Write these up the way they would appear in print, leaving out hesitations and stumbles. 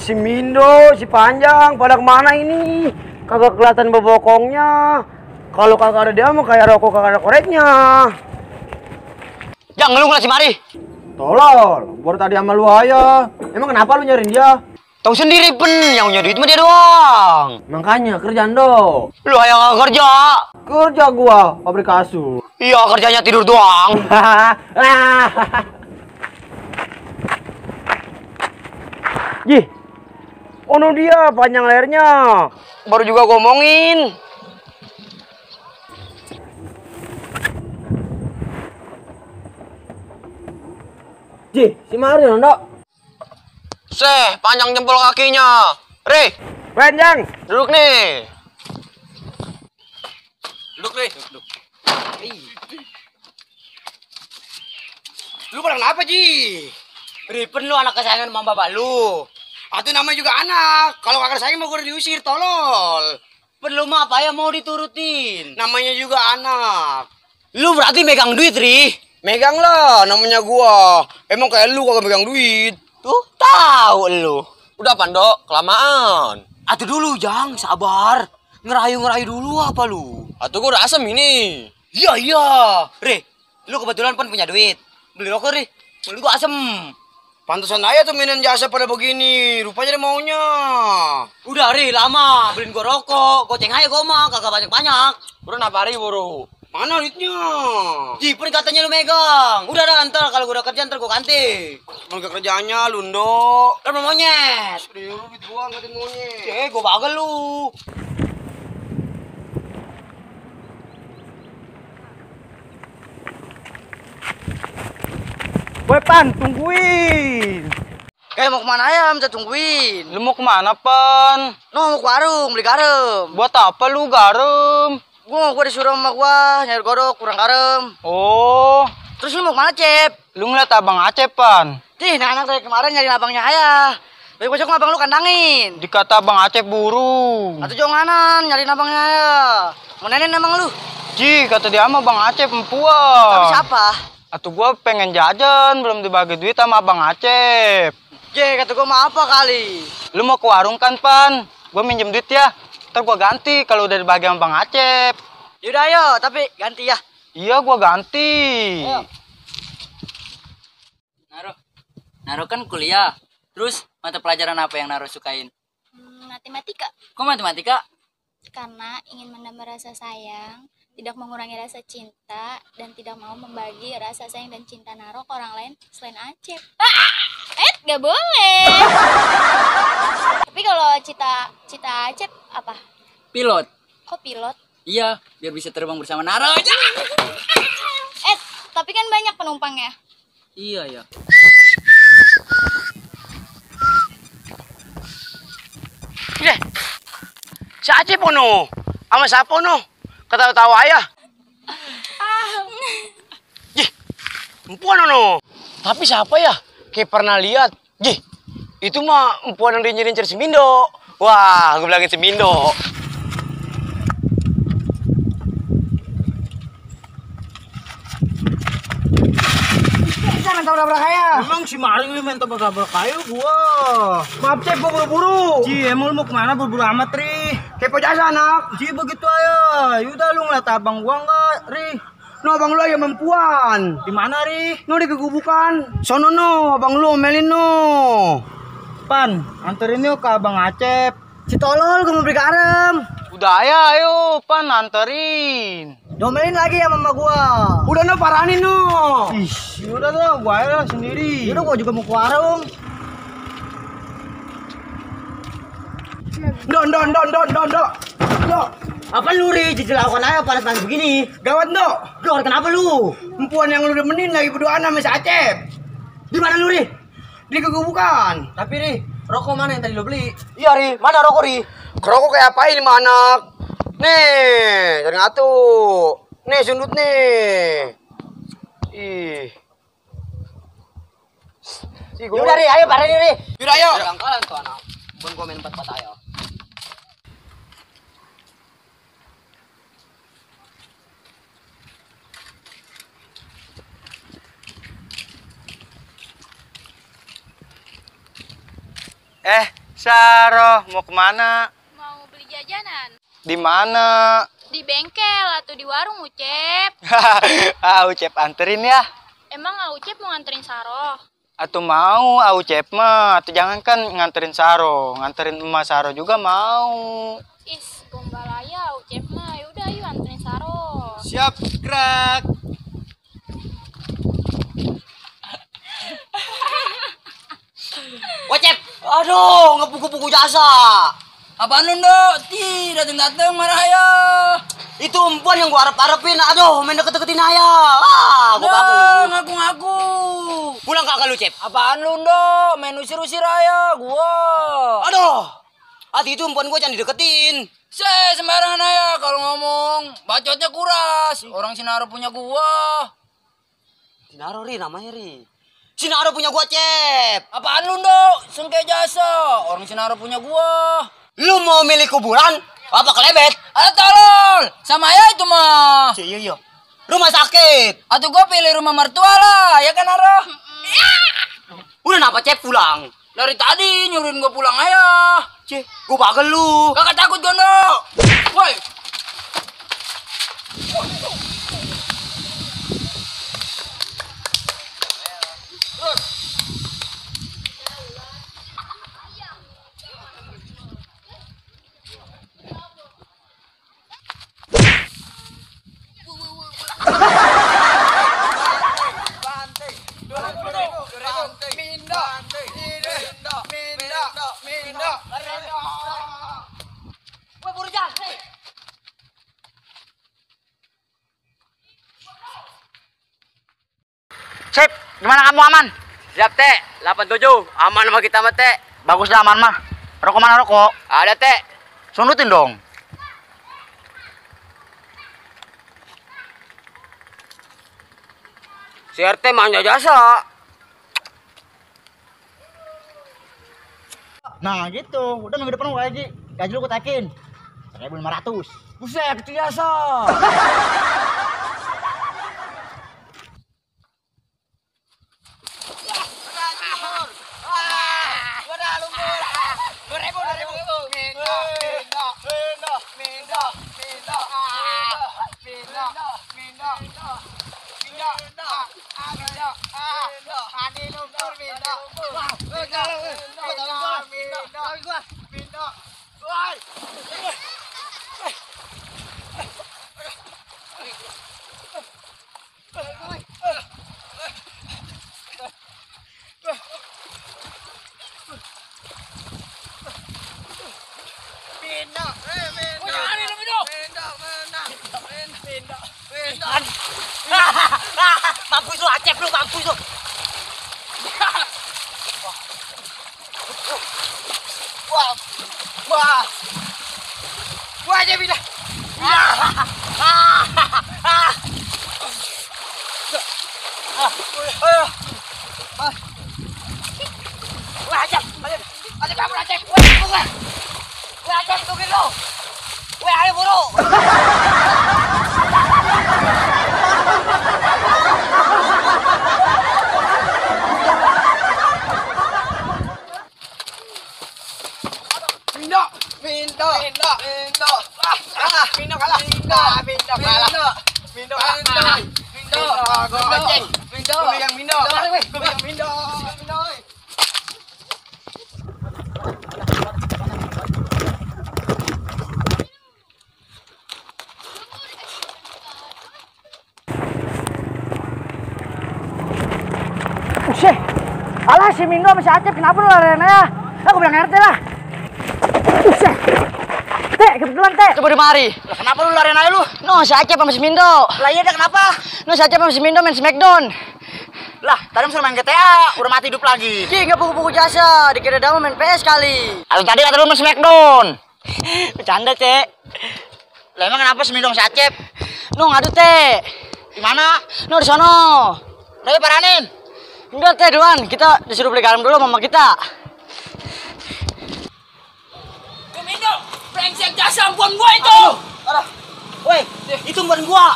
Si Mindo, si Panjang, pada kemana ini? Kagak kelihatan bebokongnya. Kalau kagak ada dia mah kayak rokok kagak ada koreknya. Jang, lu ngelas mari. Tolol, baru tadi sama lu aja. Emang kenapa lu nyariin dia? Tahu sendiri pen, yang punya duit mah dia doang. Makanya kerjaan do. Lu aja nggak kerja. Kerja gua, pabrik kasur. Iya, kerjanya tidur doang. Jih, ono dia panjang lehernya. Baru juga ngomongin. Jih, si Mario Nando. Seh, panjang jempol kakinya. Re, Panjang. duduk nih. Duduk, Re. Duduk. Lu pada kenapa, Ji? Ripen lu anak kesayangan mama bapak lu. Itu namanya juga anak. Kalau kakak sayang mau gue diusir, tolol. Perlu mah apa ya mau diturutin. Namanya juga anak. Lu berarti megang duit, Ri. Megang lah, namanya gua. Emang kayak lu kagak megang duit. Tuh, tahu lu. Udah, Pando, kelamaan. Atuh dulu, Jang, sabar. Ngerayu-ngerayu dulu apa lu? Atuh gua udah asem ini. Iya. Re, lu kebetulan pun punya duit. Beli rokok, Re. Beli gua asem. Pantesan aja tuh mainin jasa pada begini. Rupanya dia maunya. Udah, Re, lama. Beliin gua rokok. Goceng aja gua mah, kagak banyak-banyak. Bro, napa hari, bro? Mana duitnya? Jiper katanya lu megang. Udah dah, ntar kalau gua udah kerja ntar gua ganti. Mangga kerjaannya lundo. Kan mau monyet. Serius lu duit gua ganti monyet. Gua bagel lu. Woi Pan, tungguin. Mau kemana ayam? Saya tungguin. Lu mau kemana, Pan? Mau ke warung beli garam. Buat apa lu garam? Gua disuruh sama gua nyari godok kurang garam. Oh, Terus lu mau kemana, Cep? lu ngeliat abang Acep, Pan? Anak dari kemarin nyari abangnya ayah. Besok abang lu kandangin. Dikata abang Acep burung. Atau jonganan nyari abangnya ayah. Mau nenek emang lu? Ji, kata dia mah abang Acep empuan. Tapi siapa? Atuh gua pengen jajan, belum dibagi duit sama abang Acep. Kata gua mah apa kali? Lu mau ke warung kan, Pan? Gua minjem duit ya. Ntar gua ganti kalau udah dibagi sama bang Acep. Yaudah ayo, tapi ganti ya. Iya, gua ganti. Ayo. Naro kan kuliah. Terus mata pelajaran apa yang Naro sukain? Matematika, Kok matematika? karena ingin menambah rasa sayang, tidak mengurangi rasa cinta, dan tidak mau membagi rasa sayang dan cinta Naro ke orang lain selain Acep. Gak boleh. Tapi kalau cita Acep apa? Pilot. Kok pilot? Iya, biar bisa terbang bersama Naro. Tapi kan banyak penumpangnya. Iya ya. Si Acep ono. Sama siapa ono? Ketawa-tawa ayah. Jih, empuan ono. Tapi siapa ya? Kayak pernah lihat. Jih, itu mah empuan yang dinyirin si Mindo. Wah, gue bilangin si Mindo. Jangan tabrak ayah. Emang si Mario main tabrak kayu gua. Maaf Cep, gue buru-buru. Ji, emang lu mau kemana buru-buru amat, Ri? Kepo jasa anak. Ji, begitu aja. Yaudah, lu ngeliat abang gua nggak, Ri? No, abang lu aja mempuan. Di mana, Ri? No, di kegubukan. Sono no, abang lu omelin no. Pan, anterin yuk ke abang Acep. Si tolol, gue mau beli garam. Udah ya, ayo, Pan, anterin. Domelin lagi ya mama gua. Udah no, paranin no. Ih, yaudah lah, gua aja lah sendiri. Yaudah, gua juga mau ke warung. Don. Do. Apa lu, Ri? Cicil lakukan aja panas-panas begini. Gawat do. Gawat kenapa lu? Empuan yang lu demenin lagi berduaan sama si Acep. Di mana lu, Ri? Di kegubukan. Tapi, Ri, rokok mana yang tadi lu beli? Iya, Ri. Mana rokok, Ri? Rokok kayak apa ini, mah anak? Nih, dari ngatu. Nih, sundut nih. Ih. Yaudah, Ri, ayo paranin, Ri. Yaudah, ayo. Kalian tuh anak. Pun komen 4 ayo. Saro, mau kemana? Mau beli jajanan? Di mana? Di bengkel atau di warung, Ucep? Ucep anterin ya. Emang Ucep mau nganterin Saro? Atau mau Ucep mah, atau jangan kan nganterin Saro, nganterin emak Saro juga mau. Is, gombalaya Ucep mah. Yaudah, yuk anterin Saro. Siap, gerak. Wacep, aduh, ngepuku-puku jasa. Apaan lu, Ndok? Ti, dateng-dateng marah ya. Itu umpan yang gua harap-harapin, aduh, main deket-deketin aja. Gua Ndok, bagus. ngaku-ngaku. Pulang kakak lu, Cep. Apaan lu, Ndok? Main usir-usir aja, gua. Aduh, hati itu umpan gua jangan dideketin. Sembarangan aja kalau ngomong. Bacotnya kuras. Orang Sinaro punya gua. Sinaro, Ri, namanya, Ri. Sinaro punya gua, Cep. Apaan lu, Ndok? Sengke jasa. Orang Sinaro punya gua. Lu mau milih kuburan? Apa kelebet? Ada tolol. Sama ya itu mah. Iya. Rumah sakit. Atau gua pilih rumah mertua lah, ya kan, Aro? Udah napa, Cep, pulang? Dari tadi nyuruhin gua pulang aja. Cep, gua bagel lu. Kakak takut gua, Ndok. Woi. Sip, gimana kamu aman? Siap, Teh. 87. Aman sama kita, mah, Teh. Bagus dah aman mah. Rokok mana rokok? Ada, Teh. Sunutin dong. Si RT manja jasa. Nah gitu, udah minggu depan gua gaji lu kutakin 1.500. Buset, itu jasa. Mampus lu, Acep lu, mampus lu. Wah, Acep pindah. Wah, Acep, Acep kabur, Acep. Wah, Acep, tungguin lu. Wah, ayo buru. Alah si Mindo sama si Acep kenapa lu larian ya? Aku bilang RT lah. Teh, kebetulan Teh. Coba dimari. Lah kenapa lu larian aja lu? No, si Acep sama si Mindo. Lah iya dah kenapa? No, si Acep sama si Mindo main Smackdown. Lah, tadi suruh main GTA, udah mati hidup lagi. Ki, nggak buku-buku jasa. Dikira dalam main PS kali. Tadi kata lu main Smackdown. Bercanda, Cek. Lah emang kenapa si Mindo sama si Acep? No, ngadu, Teh. Di mana? No, di sono. Udah paranin. Enggak, Teh, duluan. Kita disuruh beli garam dulu sama mama kita. Mindo, brengsek jasa ampun gua itu. Woi, itu bukan gua.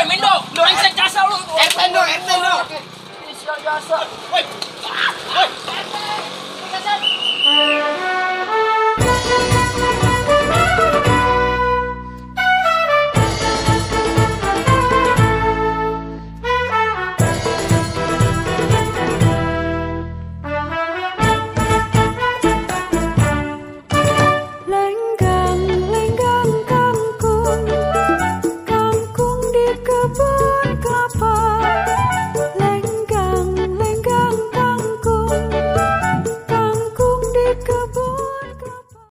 Mindo, brengsek jasa lu. Endo. Sial jasa. Woi,